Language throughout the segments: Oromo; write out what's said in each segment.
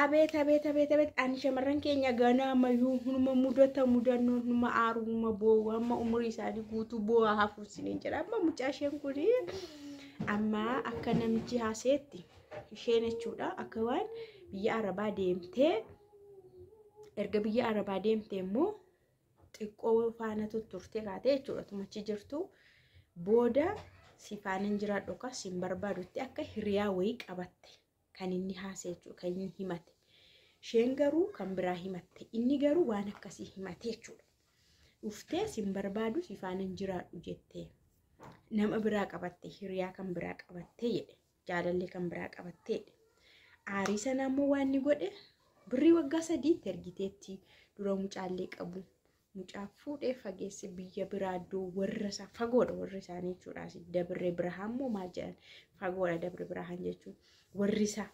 Abeet abeet abeet abeet, ani shamarran keenya ganaa ammayyuu hunuma mudata mudannoo hunuma aaru hunuma boo'u amma umurii isaanii guutuu boo'aa hafuuf isiniin jedha. Amma mucaa isheen kun amma akka namichi haaseetti isheen jechuudha akka waan biyya Arabaa deemtee, erga biyya Arabaa deemtee immoo xiqqoo faana tutturtee kaatee jechuudha, tumachi jirtu booda si faana hin jiraadhu yookaan si hin barbaadutti akka hiriyaa wayii qabatte kan inni haasee jechuudha, kan inni himate. Isheen garuu kan biraa himatte, inni garuu waan akkasii himate jechuudha. Dhuftee si hin barbaadu, si faana hin jiraadhu jettee nama biraa qabatte, hiriyaa kan biraa qabatte jedhe, jaalallee kan biraa qabatte jedhe. Aarii sana immoo waan inni godhe birrii waggaa 3tti ergiteetti dura mucaallee qabu. Mucaa fuudhee fageesse biyya biraa iddoo warra isaa fagoodha warri isaanii jechuudha. Dabirree Birhaan moo maal jedhan, fagoodha Dabiree Birhaan jechuun warri isaa.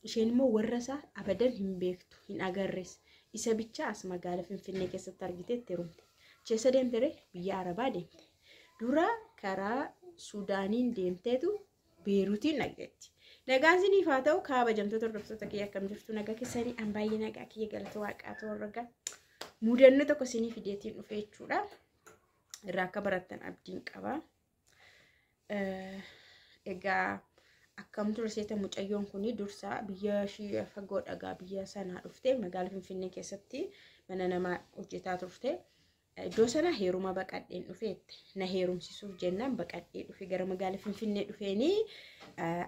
Isheen immoo warra isaa abadan hin beektu, hin agarres. Isa bichaa as magaala Finfinnee keessatti argiteetti heerumte. Keessa deemte ree biyya Arabaa deemte. Dura karaa Suudaaniin deemteetu Beeruutiin dhaqxeetti. Nagaan isiniif haa ta'u kabajamtoota hordoftoota kiyya, akkam jirtu? Nagaa keessanii? An baay'ee nagaa kiyya, galata waaqaa ta'u. Mudannoo tokko isinii fideetiin dhufe jechuudha. Irraa akka barattan abdiin qaba. Egaa akkam ture seeta? Mucayyoon kun dursa biyya ishii fagoo dhagaa biyya sanaa dhufte, magaalaa Finfinnee keessatti mana namaa hojjetaa turte. Iddoo sana heeruma baqadheen dhufeette. Na heerumsisuuf jennaan baqadhee dhufe, gara magaalaa Finfinnee dhufeenii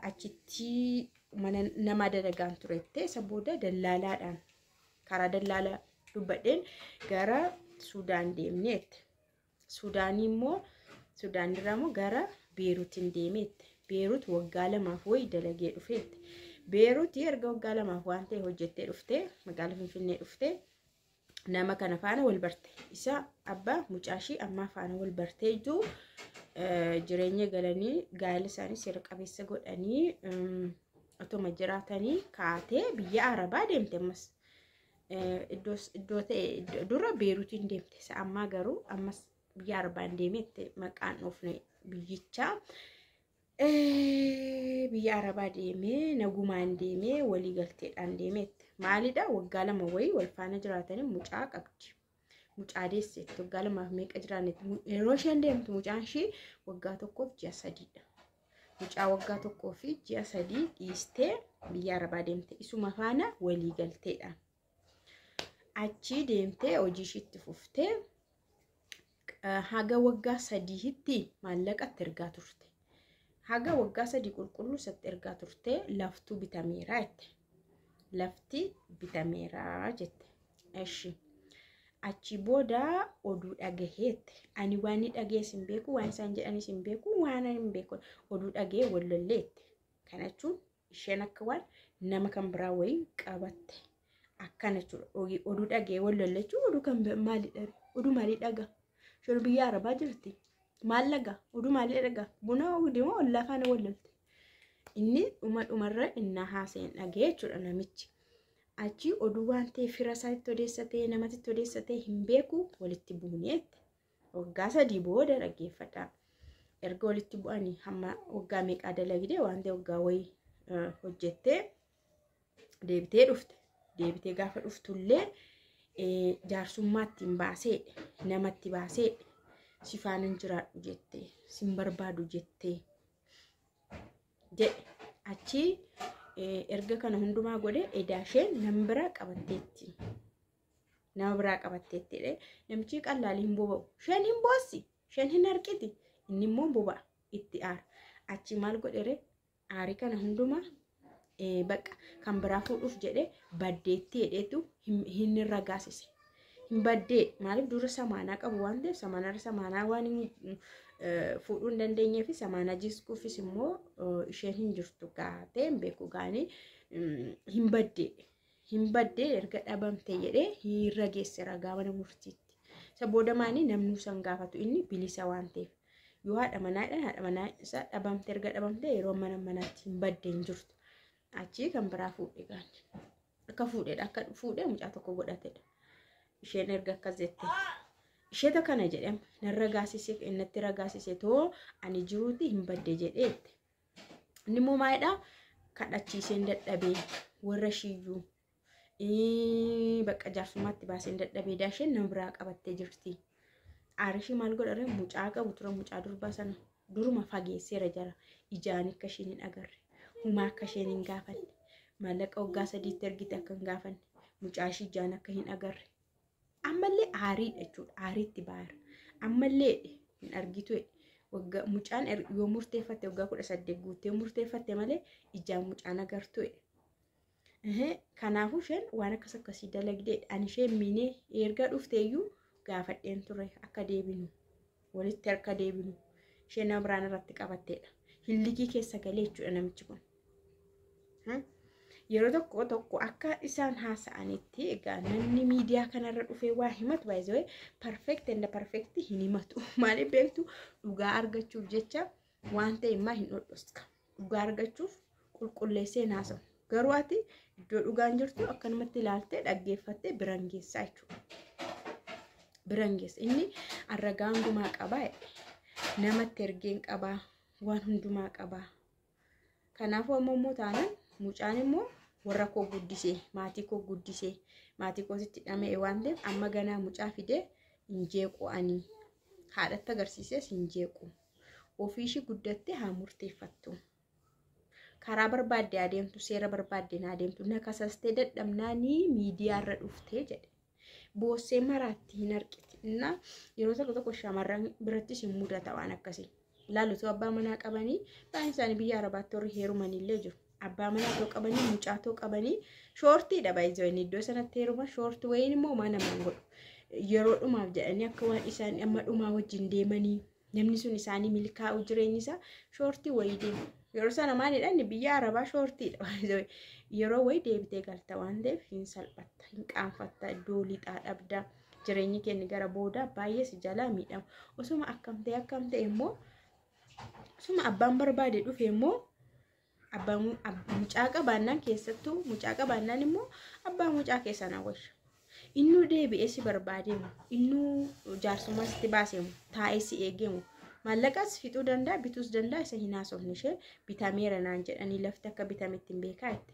achitti mana namaa dalagaan turette. Isa booda dallaalaadhaan, karaa dallaalaa dubbadheen gara Sudaan deemneette. Sudaanii immoo, Sudaan irraa immoo gara Beeruutiin deemeette. Beerut waggaa 2f wayi dalagee dhufeette. Beeruutii erga waggaa 2f waan ta'e hojjettee dhuftee magaalaa Finfinnee dhuftee nama kana faana wal barte. Isa abbaa mucaa ishii ammaa faana wal bartee jiru, jireenya galanii gaa'ela isaanii seera qabeessa godhanii otuma jiraatanii kaatee biyya Arabaa deemte ammas. Iddoo ta'e dura Beeruutiin deemte. Isa ammaa garuu ammas biyya Arabaan deemeette, maqaan dhoofne biyyichaa. Biyya Arabaa deemee nagumaan deemee walii galteedhaan deemeette. Maalidha, waggaa 2 wayii wal faana jiraatanii mucaa qabdi. Mucaa deesseetti waggaa 2f meeqa jiraannetti. Yeroo isheen deemtu mucaan ishii waggaa 1f ji'a 3dha. Mucaa waggaa 1 fi ji'a 3 dhiistee biyya Arabaa deemte. Isuma faana walii galteedha. Achii deemtee hojii ishiitti fuftee haga waggaa 3tti maallaqa itti ergaa turte. Haga waggaa 3 qulqulluu isatti ergaa turte, laftuu bitameera jette. Lafti bitameera jette. Eshi. Achi booda oduu dhagaheette. Ani waan inni dhagahees hin beeku, waan isaan jedhanis hin beeku, waan ani hin beeku. Oduu dhagahee wal lolleette. Kana jechuun isheen akka waan nama kan biraa wayii qabatte. Akkana jechuudha. Oduu dhagahee wal lolle jechuun oduu kan maalidha? Oduu maalii dhaga? Isheen biyya Arabaa jirti. Maal dhaga? Oduu maalii dhaga? Buna deemaa ollaa faana wal lolte. Inni dhuma dhumarra innaa haasa'een dhaga'e jechuudha namichi. Achi oduu waan ta'e fira isaatti odeessatee namatti odeessatee hin beeku, walitti buuneetti. Waggaa 3 booda dhaggeeffadha. Erga walitti bu'anii hamma waggaa meeqaa dalagdee waan ta'e waggaa wayii hojjettee deebitee dhufte. Deebitee gaafa dhuftullee jaarsummaatti hin baasee, namatti baasee, si faana hin jiraadhu jettee, sin barbaadu jettee jedhe. Achi erga kana hundumaa godhe edaa isheen nama biraa qabatteetti. Nama biraa qabatteetti jedhee namichi qallaalii hin boba'u. Isheen hin boossi, isheen hin harqiti, inni immoo boba'a, itti aara. Achi maal godhere? Aarii kana hundumaa bakka kan biraa fuudhuuf jedhee baddeetti jedheetu hin ragaasise. Hin baddee, maaliif dura samaanaa qabu waan ta'eef, samaanarra samaanaa waan fuudhuu hin dandeenyee fi samaanaa jiskuufis immoo isheen hin jirtu gaatee hin beeku gaanii hin baddee. Hin baddee erga dhabamte jedhee hin rageesse ragaa mana murtiitti. Isa booda maanii namni san gaafatu, inni bilisa waan ta'eef. Yoo haadha manaadhaan haadha manaa isaa dhabamte, erga dhabamte yeroo mana manaatti hin badde, hin jirtu. Achii kan biraa fuudhe gaani. Akka fuudhedha, akka fuudhee mucaa tokko godhatedha. Isheen erga akkas jette. Isheeta kana jedhama. Nan ragaasise, innatti ragaasise too ani jiruuti hin badde jedheette. Inni immoo maalidhaa? Kadhachiiseen dadhabee warra shiyyuu Bakka jaarsummaatti baaseen dadhabee daasheen nama biraa qabattee jirti. Aarishii maal godhare mucaa qabu ture mucaa durbaa sana duruma fageesseera jara ijaan akka isheen hin agarre humaa akka isheen hin gaafanne maallaqa waggaa 3tti ergite akka hin gaafanne mucaa ishii ijaan akka hin agarre ammallee aariidha jechuudha aariitti baara ammallee hin argitu waggaa mucaan yoo murteeffatte waggaa 18 guuttee murteeffatte malee ijaan mucaan agartu. Kanaafuu isheen waan akkas akkasii dalagdeedha. Ani isheen miinee erga dhufteeyyuu gaafadheen ture akka deebinu walitti akka deebinu isheen nama biraan irratti qabatteedha. Hilligii keessa galee jechuudha namichi kun. Yeroo tokko tokko akka isaan haasa'anitti egaa namni miidiyaa kanarra dhufee waa himatu baay'ee perfect and perfect hin himatu. Maaliif beektu dhugaa argachuuf jecha waan ta'e immoo hin dhodhoska. Dhugaa argachuuf qulqulleessee haasa'u. Garuu ati iddoo dhugaan jirtu akkanumatti ilaaltee dhaggeeffattee biran geessaa jechuudha. Biran geessa. Inni arragaa hundumaa qabaa. Namatti ergeen qabaa. Waan hundumaa qabaa. Kanaafuu amma immoo taanaan mucaan immoo warra koo guddisee maatii koo guddisee maatii kootitti dhama'e waan ta'eef amma ganaa mucaa fidee hin jeequ ani haadhatti agarsiisees hin jeequ. Ofiishii guddattee haa murteeffattu. Karaa barbaadde adeemtu seera barbaadde adeemtu na kasastee dadhabnaanii miidiyaarra dhuftee jedhe. Boossee maraatti hin argiti. Innaa yeroo tokko tokko shamarran birattis hin mudata waan akkasii. Ilaalutu abbaa manaa qabanii baay'een isaanii biyya Arabaatti warri heerumanillee jiru. Abbaa manaa too qabanii mucaa too qabanii shoortiidha baay'ee iddoo sanatti heeruma shoortii wayiin immoo mana namaan godhu. Yeroo dhumaaf jedhanii akka waan isaan amma dhumaa wajjin deemanii namni sun isaanii milkaa'u jireenyi isaa shoortii wayii deemu. Yeroo sana maalidha inni biyya Arabaa shoortiidha. Yeroo wayii deebitee galta waan ta'eef hin salphatta, hin qaanfatta, iddoo lixaa dhabda. Jireenyi keenya gara boodaa baay'ee si jalaa miidhama. Osuma akkam ta'e akkam ta'e immoo osuma abbaan barbaade dhufe immoo abbaan mucaa qabaannaan keessattuu mucaa qabaannaan immoo abbaa mucaa keessaa na wayya. Innuu deebi'ee si barbaadeemu, innuu jaarsummaa sitti baaseemu, taa'ee si eegeemu. Maallaqas fixuu danda'a, bituus danda'a isa hin haasofne ishee bitameera naan jedhanii lafti akka bitametti hin beekaa jette.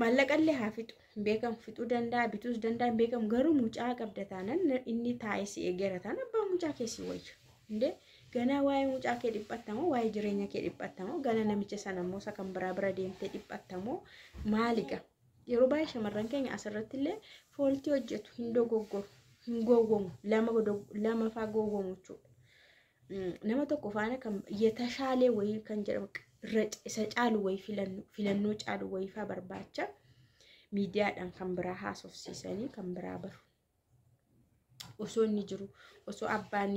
Maallaqallee haa fixu, hin beekamu, fixuu danda'a, bituus danda'a, hin beekamu. Garuu mucaa qabda taanaan inni taa'ee si eegeera taanaan abbaa mucaa keessi wayya. Indee ganaa waa'ee mucaa kee dhiphattamoo waa'ee jireenya kee dhiphattamoo gana namicha sana immoo isa kan biraa bira deemtee dhiphattamoo maaliga? Yeroo baay'ee shamarran keenya asirratti illee fooltii hojjetu hin dogoggoru, hin gowwomu, lama faa gowwomu jechuudha. Nama tokko faana kan yetashaalee wayii kan jedhamu isa caalu wayii filannoo caalu wayii faa barbaacha miidiyaadhaan kan biraa haasofsiisanii kan biraa baru. Osoo inni jiru, osoo abbaan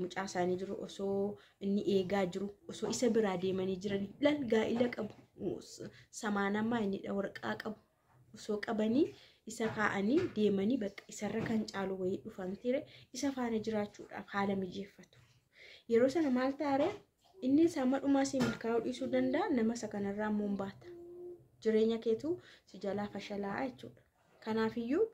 mucaa isaanii jiru, osoo inni eegaa jiru, osoo isa biraa deemanii jiran laal gaa'ila qabu, samaanamaa inni waraqaa qabu, osoo qabanii isa kaa'anii deemanii bakka isarra kan caalu wayii dhufan ture isa faana jiraachuudhaaf haala mijeeffatu. Yeroo sana maal taare inni sama dhumaa si milkaa'uu dhiisuu danda'a nama isa kanarraa immoo hin baata. Jireenya keetu si jalaa fashalaa'a jechuudha. Kanaafiyyuu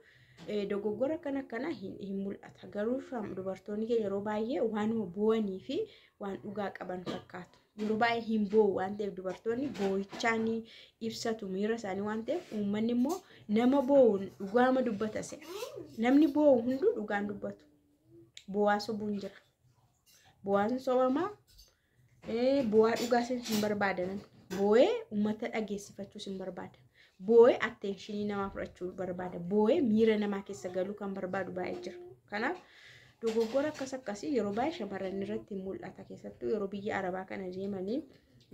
dogoggora akkana akkanaa hin mul'ata. Garuu dubartoonni keenya yeroo baay'ee waanuma boo'anii fi waan dhugaa qaban fakkaatu. Yeroo baay'ee hin boo'u waan ta'eef dubartoonni boo'ichaan ibsatu miira isaanii waan ta'eef uummanni immoo nama boo'uun dhugaama dubbata se'a. Namni boo'u hunduu dhugaan dubbatu. Boo'aa sobuun jira. Boo'aan sobamaa boo'aa dhugaas hin barbaadan. Boo'ee uummata dhageessifachuus hin barbaada. Boo'ee atteenshinii namaa fudhachuu barbaada. Boo'ee miira namaa keessa galuu kan barbaadu baay'ee jira. Kanaaf dogoggora akkas akkasii yeroo baay'ee shamarran irratti mul'ata. Keessattuu yeroo biyya Arabaa kana deemanii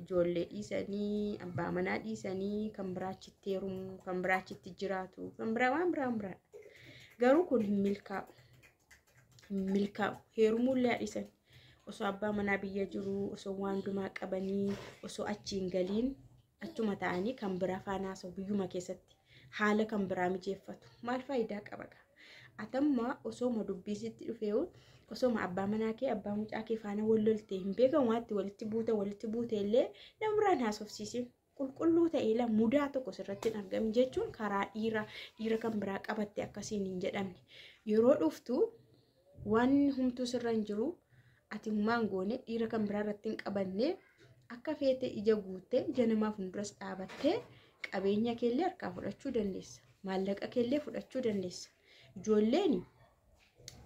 ijoollee dhiisanii, abbaa manaa dhiisanii kan biraachitti heerumu, kan biraachitti jiraatu, kan biraa waan biraan biraadha. Garuu kun hin milkaa'u. Hin milkaa'u. Heerumuullee dhiisan. Osoo abbaa manaa biyya jiru, osoo waan hundumaa qabanii, osoo achi hin galiin achuma ta'anii kan biraa faana haasa'u biyyuma keessatti haala kan biraa mijeeffatu. Maal faayidaa qaba? Atamma osooma dubbiisitti dhufee osooma abbaa manaa kee abbaa mucaa kee faana wal loltee hin beekamu waatti walitti buute illee nama biraan haasofsiisin. Qulqulluu ta'ee la mudaa tokko sirratti hin argamin jechuun karaa dhiira kan biraa qabatte akkasiin hin jedhamne. Yeroo dhuftu waan humtuu sirra hin jiru ati humaan goone dhiira kan biraa irratti hin qabanne akka feete ija guuttee ija namaa fuulduras dhaabattee qabeenya keellee harkaa fudhachuu dandeessa. Maallaqa keellee fudhachuu dandeessa.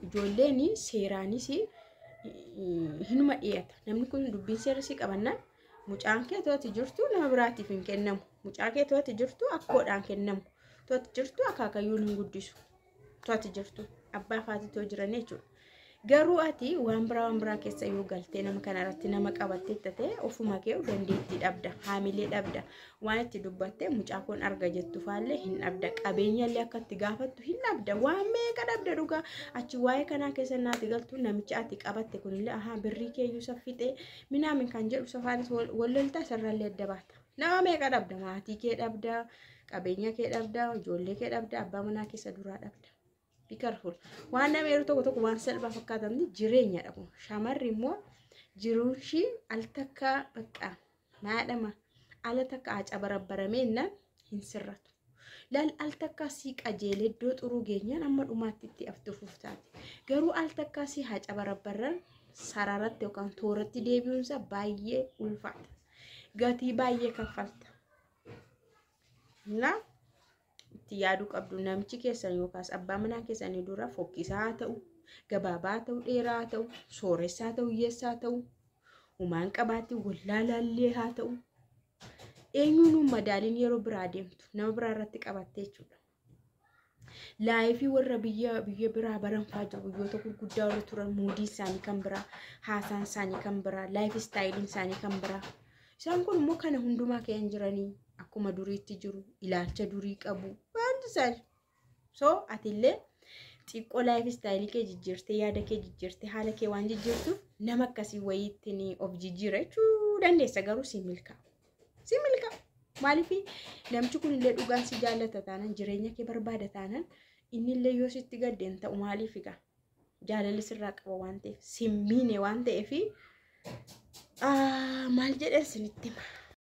Ijoolleen seeraanis hinuma dhiyaata. Namni kun dubbiin seera si qabannaan mucaan kee to'ati jirtu nama biraatiif hin kennamu. Mucaa kee to'ati jirtu akkoodhaan kennamu. To'ati jirtu akaakayyuun hin guddisu. To'ati jirtu abbaa faatitoo jiran jechuudha. Garuu ati waan biraa keessa yoo galtee nama kana irratti nama qabattee ta'e ofuma kee dandeettii dhabda, haamilee dhabda, waan itti dubbattee mucaa koon arga jettu faallee hin dhabda, qabeenyallee akka itti gaafattu hin dhabda, waan meeqa dhabda dhugaa. Achi waa'ee kanaa keessa naati galtu namicha ati qabatte kunillee ahaa birrii keeyyuu saffixee minaamin kan jedhu safaanis walloltaa sararallee adda baata. Nama meeqa dhabda, maatii kee dhabda, qabeenya kee dhabda, ijoollee kee dhabda, abbaa manaa keessa duraa dhabda. Be careful. Waan nama yeroo tokko tokko waan salphaa fakkaatamni jireenyadha kun. Shamarri immoo jiruun ishii al takka bakka maadhama ala takka acabarabbarameennan hin sirratu. Laal al takka sii qajeelee iddoo xuruu geenyaan amma dhumaatti itti aftufuuf taate. Garuu al takka sii hacabarabbarran sararatti yookaan tooratti deebi'uunsa baay'ee ulfaata. Gatii baay'ee kaffalta. Na itti yaaduu qabdu namichi keessan yookaas abbaa manaa keessanii dura fokkisaa haa ta'u, gabaabaa haa ta'u, dheeraa haa ta'u, sooressaa haa ta'u, hiyyeessaa haa ta'u, humaan qabaatti wallaalaallee haa ta'u. Eenyuun madaaliin yeroo biraa deemtu nama biraa irratti qabattee jechuudha. Laayifii warra biyya biraa baranfaa jiru biyyoota gurguddaa warra turan muudiin isaanii kan biraa, haasaan isaanii kan biraa, laayif istaayiliin isaanii kan biraa. Isaan kun immoo kana hundumaa ka'an jiranii akkuma duriitti jiru, ilaalcha durii qabu, wanti isaanii. So atillee xiqqoo laayif istaayilii kee jijjiirtee, yaada kee jijjiirtee, haala kee waan jijjiirtuuf nama akkasii wayiitti of jijjiira jechuu dandeessa garuu si milkaa'a. Si milkaa'a. Maaliif namichi kun illee dhugaan si jaallata taanaan jireenya kee barbaada taanaan innillee yoo sitti gaddeen ta'u maaliif egaa jaalalli sirraa qaba waan ta'eef si miine waan ta'eef maal jedhan sinitti hima.